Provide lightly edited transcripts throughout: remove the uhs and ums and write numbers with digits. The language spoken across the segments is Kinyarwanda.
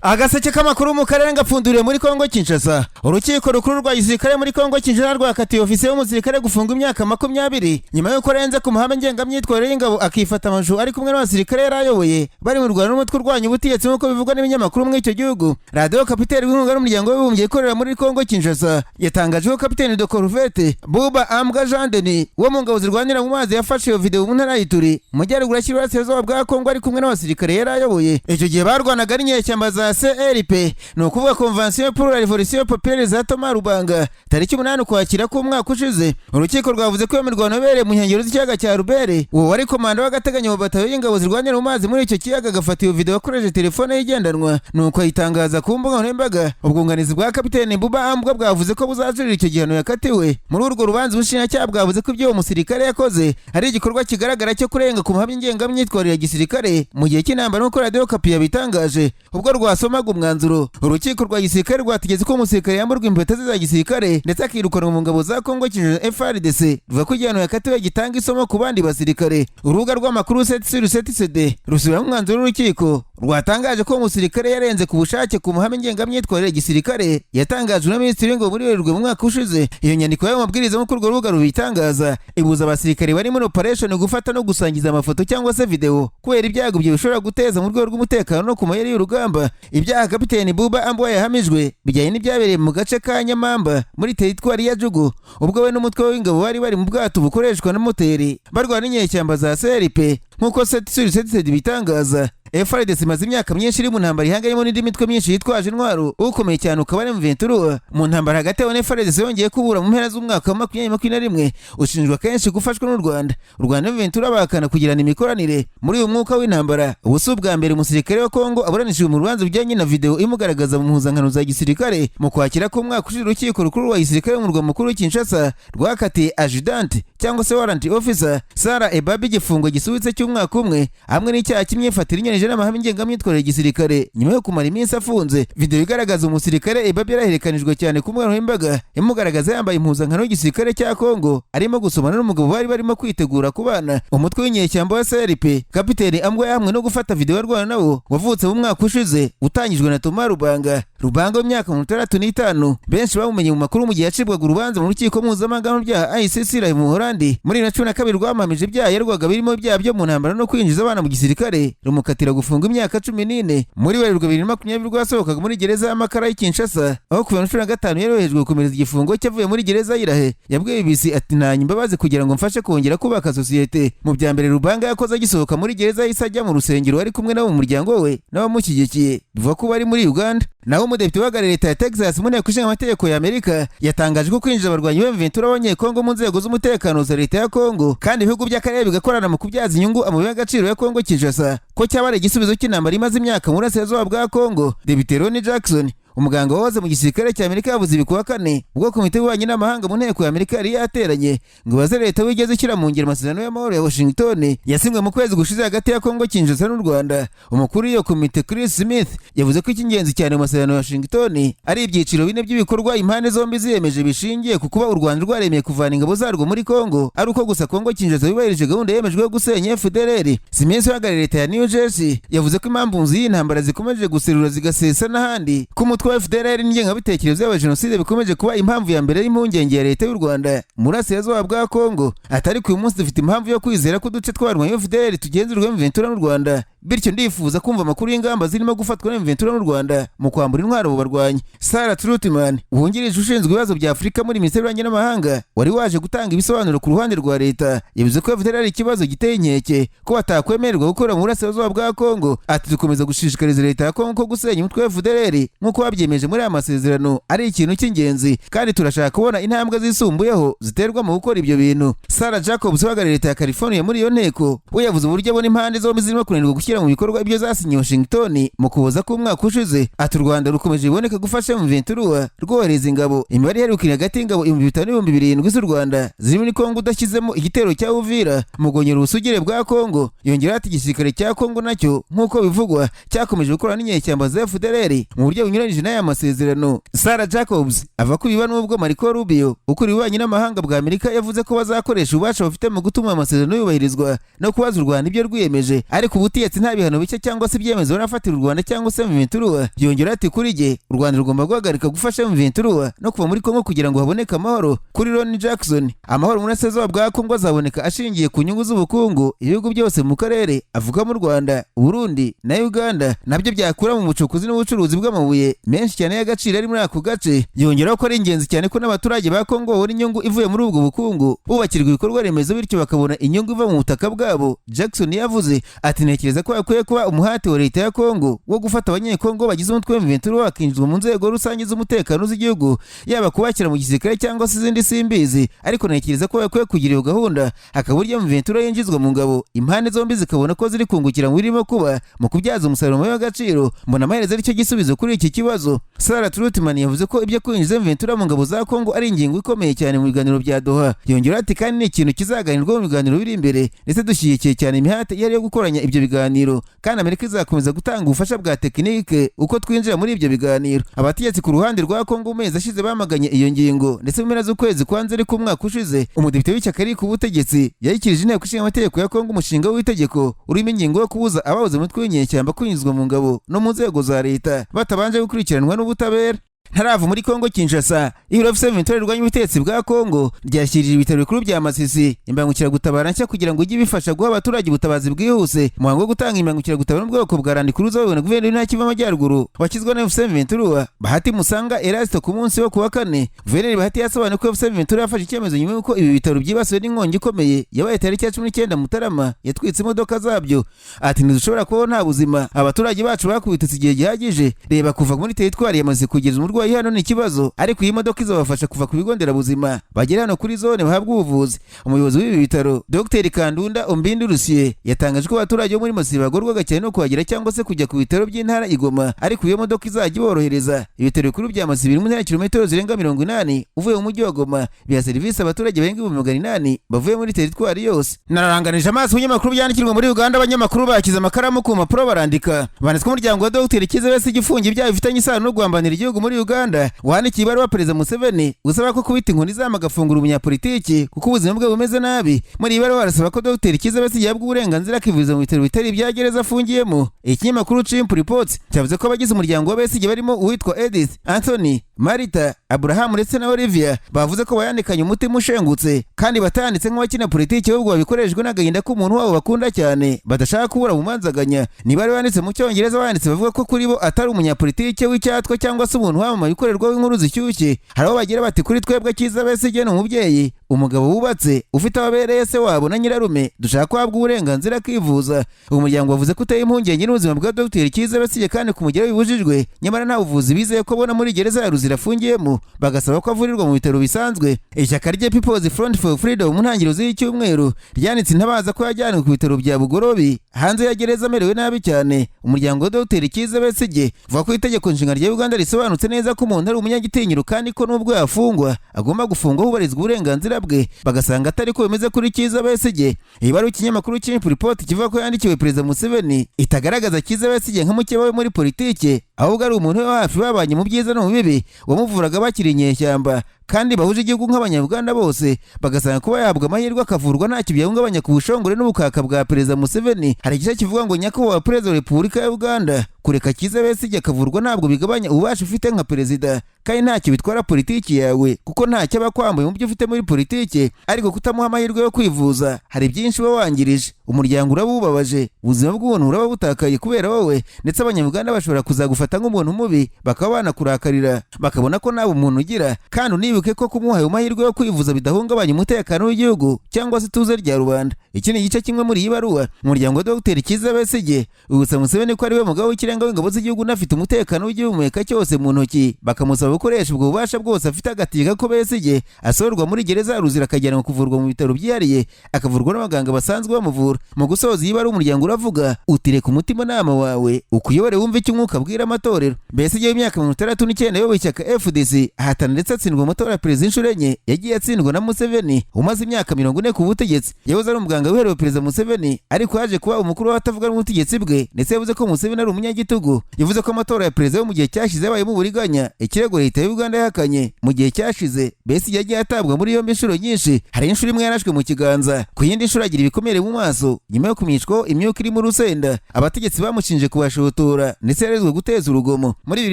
Agaseke k'amakuru mu karere gapfunduriye muri Kongo Kinshasa. Urukiko rukuru rwa gisirikare muri Kongo Kinshasa rwakatiye ofisiye w'umusirikare gufunga imyaka 20 nyuma y'uko arenze ku mahame ngengamyitwarire y'ingabo, akifata amashusho ari kumwe n'abasirikare yari ayoboye bari mu Rwanda n'umutwe urwanya ubutegetsi, nk'uko bivugwa n'ibinyamakuru muri icyo gihugu. Radiyo Okapi inkunga n'Umuryango w'Abibumbye ikorera muri Kongo Kinshasa yatangaje ko kapiteni de corvette Buba Ambwa Jean Denis wo mu ngabo zirwanira mu mazi yafashe iyo video mu ntara y'Ituri, mu majyaruguru ashyira iburasirazuba bwa Kongo, ari kumwe n'abasirikare yari ayoboye. Icyo gihe barwanaga n'inyeshyamba za CRP, ni ukuvuga Convention pour la Révolution Populaire za Thomas Lubanga, tariki 8 Ukwakira k'umwaka ushize. Urukiko rwavuze ko iyo mirwano yabereye mu nkengero z'ikiyaga cya Albert. Uwo wari komanda w'agateganyo wa batayo y'ingabo zirwanira mu mazi muri icyo kiyaga agafata iyo video akoresheje telefone ye igendanwa, nuko ayitangaza ku mbuga nkoranyambaga. Ubwunganizi bwa kapiteni Buba Ambwa bwavuze ko buzajurira icyo gihano yakatiwe. Muri urwo rubanza, ubushinjacyaha bwavuze ko ibyo uwo musirikare yakoze ari igikorwa kigaragara cyo kurenga ku mahame ngengamyitwarire ya gisirikare mu gihe cy'intambara, nk'uko Radiyo Okapi yabitangaje. Ubwo rwasomaga umwanzuro, urukiko rwa gisirikare rwategetse ko umusirikare yamburwa impeta ze za gisirikare ndetse akirukanwa mu ngabo za Kongo Kinshasa FARDC, ruvuga ko igihano yakatiwe gitanga isomo ku bandi basirikare. Urubuga rw'amakuru 7 sur 7 CD rusubiramo umwanzuro w'urukiko rwatangaje ko umusirikare yarenze ku bushake ku mahame ngengamyitwarire ya gisirikare yatangajwe na minisitiri w'ingabo muri Werurwe mu mwaka ushize. Iyo nyandiko y'ayo mabwiriza, nk'uko urwo rubuga rubitangaza, ibuza abasirikare bari muri operation gufata no gusangiza amafoto cyangwa se video kubera ibyago ibyo bishobora guteza mu rwego rw'umutekano no ku mayeri y'urugamba. Ibyaha kapiteni Buba Ambwa yahamijwe bijyanye n'ibyabereye mu gace ka Nyamamba muri teritwari ya Djugu, ubwo we n'umutwe w'ingabo bari mu bwato bukoreshwa na moteri barwana n'inyeshyamba za CRP, nk'uko 7 sur 7 bitangaza. FARDC imaze imyaka myinshi iri mu ntambara ihanganyemo n'indi mitwe myinshi yitwaje intwaro, ukomeye cyane ukaba ari M23. Mu ntambara hagati yabo na FARDC yongeye kubura mu mpera z'umwaka wa 2021, ushinjwa kenshi gufashwa n'u Rwanda. U Rwanda na M23 bahakana kugirana imikoranire muri uyu mwuka w'intambara. Ubu si ubwa mbere umusirikare wa Kongo aburanishijwe mu rubanza rujyanye na video imugaragaza mu mpuzankano za gisirikare. Mu kwakira k'umwaka ushize, urukiko rukuru rwa gisirikare mu murwa mukuru Kinshasa rwakatiye adjudant cyangwa se warrant officer Sara Ebabi igifungo gisubitse cy'umwaka umwe hamwe n'icyaha cy'imyifatire inyuranyije n'amahame ngengamyitwarire ya gisirikare, nyuma yo kumara iminsi afunze. Video igaragaza umusirikare Ebabi yaraherekanijwe cyane ku mbuga nkoranyambaga, imugaragaza yambaye impuzankano y'igisirikare cya Kongo arimo gusomana n'umugabo bari barimo kwitegura kubana, umutwe w'inyeshyamba wa CRP. Kapiteni Ambwa yahamwe no gufata video arwana nabo wavutse mu mwaka ushize utangijwe na Thomas Lubanga. Lubanga w'imyaka 65, benshi bamumenye mu makuru mu gihe yacibwaga urubanza mu rukiko mpuzamahanga mu byaha ICC mu Buholandi muri 2012, rwamamije ibyaha yarwaga birimo ibyaha byo mu ntambara no kwinjiza abana mu gisirikare, rumukatira gufunga imyaka 14. Muri Werurwe 2020 rwasohokaga muri gereza y'Amakara y'i Kinshasa, aho kuva na 15 yorohejwe gukomereza igifungo cye avuye muri gereza y'i La Haye. Yabwiye BBC ati: "Ntanye imbabazi kugira ngo mfashe kongera kubaka sosiyete." Mu bya mbere Lubanga yakoze agisohoka muri gereza, yahise ajya mu rusengero ari kumwe nabo mu muryango we n'abamushyigikiye, bivuga ko bari muri Uganda. Naho umudepite uhagarariye leta ya Texas mu Nteko Ishinga Amategeko ya Amerika yatangaje ko kwinjiza abarwanyi ba M23 b'Abanyekongo mu nzego z'umutekano za leta ya Kongo, kandi ibihugu by'akarere bigakorana mu kubyaza inyungu amabuye y'agaciro ya Kongo Kinshasa, ko cyaba ari igisubizo cy'intambara imaze imyaka mu burasirazuba bwa Kongo. Depite Ronny Jackson, umuganga wahoze mu gisirikare cya Amerika, yavuze ibi kuwa kane ubwo komite y'ububanyi n'amahanga mu nteko ya Amerika yari yateranye ngo ibaze leta wigeze ishyira mu ngiro amasezerano y'amahoro ya Washington yasinywe mu kwezi gushize hagati ya Kongo Kinshasa n'u Rwanda. Umukuru w'iyo komite, Chris Smith, yavuze ko icy'ingenzi cyane mu masezerano ya Washington ari ibyiciro bine by'ibikorwa impande zombi ziyemeje, bishingiye ku kuba u Rwanda rwaremeye kuvana ingabo zarwo muri Kongo ari uko gusa Kongo Kinshasa yubahirije gahunda yemejwe yo gusenya FDLR. Smith uhagarariye leta ya New Jersey yavuze ko impamvu z'iyi ntambara zikomeje guserura zigasesa n'ahandi, ko umutwe wa FDLR n'ingengabitekerezo y'abajenoside bikomeje kuba impamvu ya mbere y'impungenge ya leta y'u Rwanda mu burasirazuba bwa Kongo. Atari uyu munsi dufite impamvu yo kwizera ko uduce twarwanya FDLR tugenzurwa M23 n'u Rwanda, bityo ndifuza kumva amakuru y'ingamba zirimo gufatwa na M23 n'u Rwanda mu kwambura intwaro abo barwanyi. Sarah Troutman, wungirije ushinzwe ibibazo bya Afurika muri Minisiteri y'Ububanyi n'Amahanga, wari waje gutanga ibisobanuro ku ruhande rwa leta, yavuze ko FDLR ari ikibazo giteye inkeke, ko batakwemererwa gukora mu burasirazuba bwa Kongo. Ati: "Dukomeza gushishikariza leta ya Kongo ko gusenya umutwe wa FDLR nk'uko babyemeje muri aya masezerano ari ikintu cy'ingenzi, kandi turashaka kubona intambwe zisumbuyeho ziterwa mu gukora ibyo bintu." Sarah Jacobs, uhagarariye leta ya California muri iyo nteko, we yavuze uburyo abona impande zombi zirimo kunanirwa gushyira mu bikorwa ibyo zasinye Washington mu Kuboza k'umwaka ushize. Ati: "U Rwanda rukomeje biboneka gufasha M23 rwohereza ingabo. Imibare iherukira hagati y'ingabo 5000 n'7000 z'u Rwanda ziri muri Kongo, udashyizemo igitero cya Uvira mu kongera ubusugire bwa Kongo." Yongeraho ati: "Igisirikare cya Kongo nacyo, nk'uko bivugwa, cyakomeje gukorana n'inyeshyamba za FDLR mu buryo bunyuranyije Binyuranyije n'aya masezerano. Sarah Jacobs ava ko biba nubwo Marco Rubio, ukuriye ububanyi n'amahanga bwa Amerika, yavuze ko bazakoresha ububasha bafite mu gutuma amasezerano yubahirizwa no kubaza u Rwanda ibyo rwiyemeje, ariko ubutegetsi nta bihano bishya cyangwa se ibyemezo barafatira u Rwanda cyangwa se M23. Yongera ati: "Kuri jye, u Rwanda rugomba guhagarika gufasha M23 no kuva muri Kongo kugira ngo haboneke amahoro." Kuri Ron Jackson, amahoro mu burasirazuba bwa Kongo azaboneka ashingiye ku nyungu z'ubukungu ibihugu byose mu karere, avuga mu Rwanda, Burundi na Uganda, nabyo byakura mu bucukuzi n'ubucuruzi bw'amabuye menshi cyane y'agaciro ari muri ako gace. Yongeraho ko ari ingenzi cyane ko n'abaturage ba Kongo babona inyungu ivuye muri ubwo bukungu, bubakirwa ibikorwa remezo, bityo bakabona inyungu iva mu butaka bwabo. Jackson yavuze ati: "Ntekereza ko hakwiye kuba umuhati wa leta ya Kongo wo gufata Abanyekongo bagize umutwe wa M23 bakinjizwa mu nzego rusange z'umutekano z'igihugu, yaba kubakira mu gisirikare cyangwa se izindi simbizi, ariko ntekereza ko bakwiye kugira iyo gahunda, hakaba uburyo M23 yinjizwa mu ngabo, impande zombi zikabona ko ziri kungukira mu birimo kuba mu kubyaza umusaruro w'agaciro. Mbona amaherezo aricyo gisubizo kuri iki kibazo." Sarah Trutman yavuze ko ibyo kwinjiza M23 mu ngabo za Kongo ari ingingo ikomeye cyane mu biganiro bya Doha. Yongeraho ati: "Kandi ni ikintu kizaganirwaho mu biganiro biri imbere, ndetse dushyigikiye cyane imihate iyo ari yo gukoranya ibyo biganiro, kandi Amerika izakomeza gutanga ubufasha bwa tekinike uko twinjira muri ibyo biganiro." Abategetsi ku ruhande rwa Kongo mu mezi ashize bamaganye iyo ngingo, ndetse mu mpera z'ukwezi kwa Nzeri k'umwaka ushize, umudepite w'ishyaka riri ku butegetsi yayikirije Inteko Ishinga Amategeko ya Kongo umushinga w'itegeko urimo ingingo yo kubuza abahoze mu mutwe w'inyeshyamba kwinjizwa mu ngabo no mu nzego za leta batabanje gukurikiranwa n'ubutabera. Ntarava muri Kongo Kinshasa, ihuriro AFC M23 rirwanya ubutegetsi bwa Kongo ryashyirije ibitaro bikuru bya Masisi imbangukiragutabara nshya kugira ngo ijye ibifasha guha abaturage ubutabazi bwihuse. Umuhango wo gutanga imbangukiragutabara mu bwoko bwa Land Cruiser wayobowe na guverineri w'Intara Kivu Amajyaruguru washyizweho na AFC M23, Bahati Musanga Erasto, ku munsi wo kuwa kane. Guverineri Bahati yasobanuye ko AFC M23 yafashe icyemezo nyuma y'uko ibi bitaro byibasiwe n'inkongi ikomeye yabaye tariki ya 19 Mutarama, yatwitse imodoka zabyo. Ati: "Ntidushobora kubaho nta buzima. Abaturage bacu bakubitse igihe gihagije. Reba, kuva muri teritwari yamaze kugeza umurwayi hano ni ikibazo, ariko iyi modoka izabafasha kuva ku bigo nderabuzima bagere hano kuri zone bahabwa ubuvuzi." Umuyobozi w'ibi bitaro, Dr Kandunda Ombindi Rusiye, yatangaje ko abaturage bo muri Masisi bagorwaga cyane no kuhagera cyangwa se kujya ku bitaro by'intara i Goma, ariko iyo modoka izajya iborohereza. Ibitaro bikuru bya Masisi biri mu ntara kilometero zirenga 80 uvuye mu mujyi wa Goma, biha serivisi abaturage barenga 800,000 bavuye muri teritwari yose. Nararanganije amaso ibinyamakuru byandikirwa muri Uganda. Abanyamakuru bakize amakaramu ku mpapuro barandika, banditswe umuryango wa Dr Kizza Besigye ufungiye ibyaha bifitanye isano no guhambanira igihugu muri Uganda, wandikiye ibaruwa Perezida Museveni usaba ko kubita inkoni zama agafungura umunyapolitiki kuko ubuzima bwe bumeze nabi. Muri iyi baruwa barasaba ko Dr Kizza Besigye yahabwa uburenganzira akivuriza mu bitaro bitari ibya gereza afungiyemo. Ikinyamakuru Chimp Reports cyavuze ko abagize umuryango wa Besigye barimo uwitwa Edith, Anthony, Marita, Abraham ndetse na Olivia bavuze ko bayandikanye umutima ushengutse kandi batanditse nk'abakina politiki, ahubwo babikoreshejwe n'agahinda k'umuntu wabo bakunda cyane badashaka kubura mu manzaganya. Niba ari banditse mu Cyongereza, banditse bavuga ko kuri bo atari umunyapolitiki w'icyatwa cyangwa se umuntu wamamaye ukorerwaho inkuru zishyushye. Hari aho bagira bati: "Kuri twebwe, Kizza Besigye ni umubyeyi, umugabo wubatse ufite ababereye se wabo na nyirarume. Dushaka ko ahabwa uburenganzira akivuza." Uwo muryango wavuze ko uteye impungenge n'ubuzima bwa Dr Kizza Besigye kandi kumugeraho bibujijwe, nyamara nta buvuzi bizeye ko abona muri gereza ya Ruzira afungiyemo, bagasaba ko avurirwa mu bitaro bisanzwe. Ishyaka rye People's Front for Freedom mu ntangiriro z'iki cyumweru ryanditse intabaza ko yajyanwe ku bitaro bya Bugolobi hanze ya gereza amerewe nabi cyane. Umuryango wa Dr Kizza Besigye uvuga ko itegeko nshinga rya Uganda risobanutse neza ko umuntu ari umunyagitinyiro, kandi ko nubwo yafungwa agomba gufungwa hubahirizwa uburenganzira bwe, bagasanga atari ko bimeze kuri Kizza Besigye. Iyi baruwa ikinyamakuru Chimp Report kivuga ko yandikiwe Perezida Museveni itagaragaza Kizza Besigye nka mukeba we muri politike, ahubwo ari umuntu we hafi babanye mu byiza no mu bibi, wamuvuraga bakiri inyeshyamba, kandi bahuje igihugu nk'Abanyarwanda bose, bagasanga kuba yahabwa amahirwe akavurwa ntacyo byahungabanya ku bushongore n'ubukaka bwa Perezida Museveni. Hari igice kivuga ngo: "Nyakubahwa Perezida wa Repubulika ya Uganda, kureka Kizza Besigye akavurwa ntabwo bigabanya ububasha ufite nka perezida, kandi ntacyo bitwara politiki yawe kuko ntacyo aba akwambuye mu byo ufite muri politiki, ariko kutamuha amahirwe yo kwivuza hari byinshi uba wangirije. Umuryango uraba uwubabaje, ubuzima bw'ubuntu buraba butakaye kubera wowe, ndetse Abanyarwanda bashobora kuzagufata nk'umuntu mubi, bakaba banakurakarira, bakabona ko nawe umuntu ugira. Kandi unibuke ko kumuha ayo mahirwe yo kwivuza bidahungabanya umutekano w'igihugu cyangwa se ituze rya rubanda." Iki ni igice kimwe muri iyi baruwa. Umuryango wa Dr Kizza Besigye wibutsa Museveni ko ari we mugabo w'ikirenga w'ingabo z'igihugu unafite umutekano w'igihumeka cyose mu ntoki, bakamusaba gukoresha ubwo bubasha bwose afite agategeka ko Besigye asohorwa muri gereza ya Ruzira akajyanwa kuvurwa mu bitaro byihariye, akavurwa n'abaganga basanzwe bamuvura. Mu gusoza iyi baruwa, umuryango uravuga uti: "Reka umutimanama wawe ukuyobore, wumve icyo umwuka abwira amatorero." Besigye w'imyaka 69 yayoboye ishyaka FDC, ahatana ndetse atsindwa amatora. matora ya perezida inshuro enye yagiye atsindwa na Museveni umaze imyaka 40 ku butegetsi. Yahoze ari umuganga wihariwe Perezida Museveni, ariko yaje kuba umukuru w'abatavuga rumwe n'ubutegetsi bwe, ndetse yavuze ko Museveni ari umunyagitugu. Yavuze ko amatora ya perezida yo mu gihe cyashize yabayemo uburiganya, ikirego leta ya Uganda yahakanye. Mu gihe cyashize Besigye yagiye atabwa muri yombi inshuro nyinshi. Hari inshuro imwe yarashwe mu kiganza, ku yindi nshuro agira ibikomere mu maso nyuma yo kumicwaho imyuka irimo urusenda. Abategetsi bamushinje kubashotora, ndetse yarezwe guteza urugomo. Muri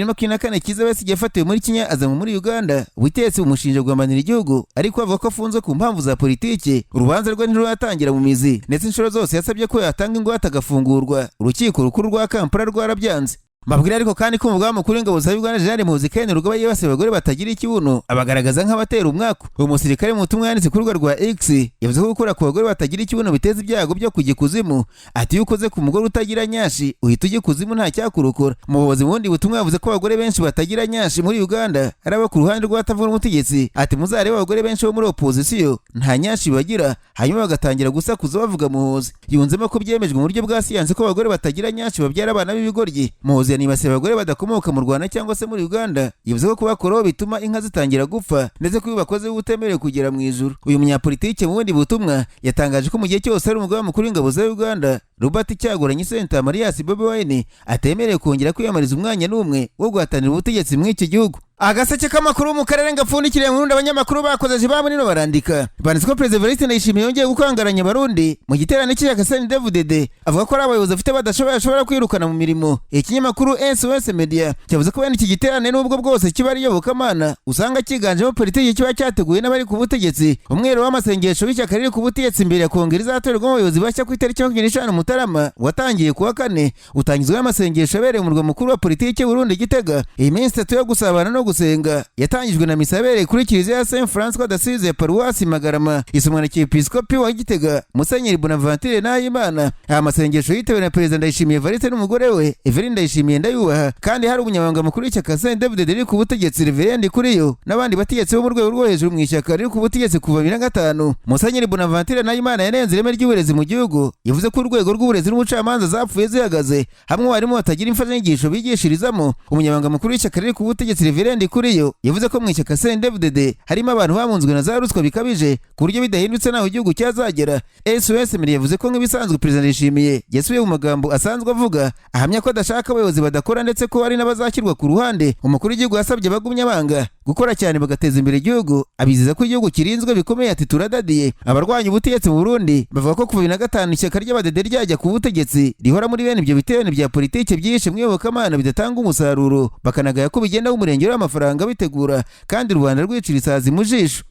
2024 Kizza Besigye yafatiwe muri Kenya azanwa muri Uganda. Ubutegetsi bumushinja kugambanira igihugu, ariko avuga ko afunzwe ku mpamvu za politiki. Urubanza rwe ntiruratangira mu mizi, ndetse inshuro zose yasabye ko yatanga ingwate agafungurwa, urukiko rukuru rwa Kampala rwarabyanze. Mbabwira ariko kandi ko umugaba mukuru w'ingabo za Uganda, Jenerali Muhoozi Kainerugaba, yibasiye abagore batagira ikibuno, abagaragaza nk'abatera umwaku. Uyu musirikare mu butumwa yanditse ku rubuga rwa X yavuze ko gukora ku bagore batagira ikibuno biteza ibyago byo kujya ikuzimu. Ati: "Iyo ukoze ku mugore utagira nyashi uhita ujya ikuzimu, nta cyakurokora." Muhoozi mu bundi butumwa yavuze ko abagore benshi batagira nyashi muri Uganda ari abo ku ruhande rw'abatavuga ubutegetsi. Ati: "Muzarebe abagore benshi bo muri opozisiyo, nta nyashi bagira," hanyuma bagatangira gusakuza bavuga Muhoozi. Yunzemo ko byemejwe mu buryo bwa siyansi ko abagore batagira nyashi babyara abana b'ibigoryi. Muhoozi yanibasiye abagore badakomoka mu Rwanda cyangwa se muri Uganda. Yavuze ko kubakoraho bituma inka zitangira gupfa, ndetse ko iyo bakoze utemerewe kugera mu ijuru. Uyu munyapolitike mu bundi butumwa yatangaje ko mu gihe cyose ari umugaba mukuru w'ingabo za Uganda, Robert Kyagulanyi Ssentamu alias Bobi Wine atemerewe kongera kwiyamamariza umwanya n'umwe wo guhatanira ubutegetsi muri iki gihugu. Agaseke k'amakuru mu karere gapfundikiriye mu Burundi. Abanyamakuru bakoze ba munino barandika, banditse ko Perezida Evariste Ndayishimiye yongeye gukangaranya Abarundi mu giterane cy'ishyaka CNDD-FDD, avuga ko ari abayobozi bafite badashoboye ashobora kwirukana mu mirimo. Ikinyamakuru SOS Media cyavuze ko bene iki giterane, nubwo bwose kiba ari iyobokamana, usanga cyiganjemo politiki, kiba cyateguwe n'abari ku butegetsi. Umwiherero w'amasengesho w'ishyaka riri ku butegetsi imbere ya kongere izatorerwamo abayobozi bashya ku itariki 25 Mutarama watangiye kuwa kane, utangizwa n'amasengesho abereye umurwa mukuru wa politiki Burundi, Gitega. Iyi minsi 3 yo gusabana no gusenga yatangijwe na misa yabereye kuri kiliziya ya Saint François d'Assise ya paruwasi Magarama, isomwa na Arkiyepiskopi wa Gitega, Musenyeri Bonaventure Nahimana. Aya masengesho yitewe na Perezida Ndayishimiye Evariste n'umugore we Eveline Ndayishimiye Ndayubaha, kandi hari umunyamabanga mukuru w'ishyaka CNDD-FDD riri ku butegetsi, Reverend Kuriyo, n'abandi bategetsi bo mu rwego rwo hejuru mu ishyaka riri ku butegetsi kuva 2005. Musenyeri Bonaventure Nahimana yanenze ireme ry'uburezi mu gihugu. Yavuze ko urwego rw'uburezi n'ubucamanza zapfuye zihagaze, hamwe abarimu batagira imfashanyigisho bigishirizamo. Umunyamabanga mukuru w'ishyaka riri ku butegetsi, Reverend Kuriyo, yavuze ko mu ishyaka CNDD-FDD harimo abantu bamunzwe na za ruswa bikabije, ku buryo bidahindutse ntaho igihugu cyazagera. SOS Media yavuze ko nk'ibisanzwe Perezida Ndayishimiye yasubiye mu magambo asanzwe avuga, ahamya ko adashaka abayobozi badakora, ndetse ko hari n'abazashyirwa ku ruhande. Umukuru w'igihugu yasabye abagumya banga gukora cyane bagateza imbere igihugu, abizeza ko igihugu kirinzwe bikomeye. Ati: "Turadadiye." Abarwanya ubutegetsi mu Burundi bavuga ko kuva 2005 ishyaka ry'abadede ryajya ku butegetsi rihora muri bene ibyo biterane bya politiki byinshi mu iyobokamana bidatanga umusaruro, bakanagaya ko bigenda umurengero w'amafaranga bitegura kandi rubanda rwicira isazi mu jisho.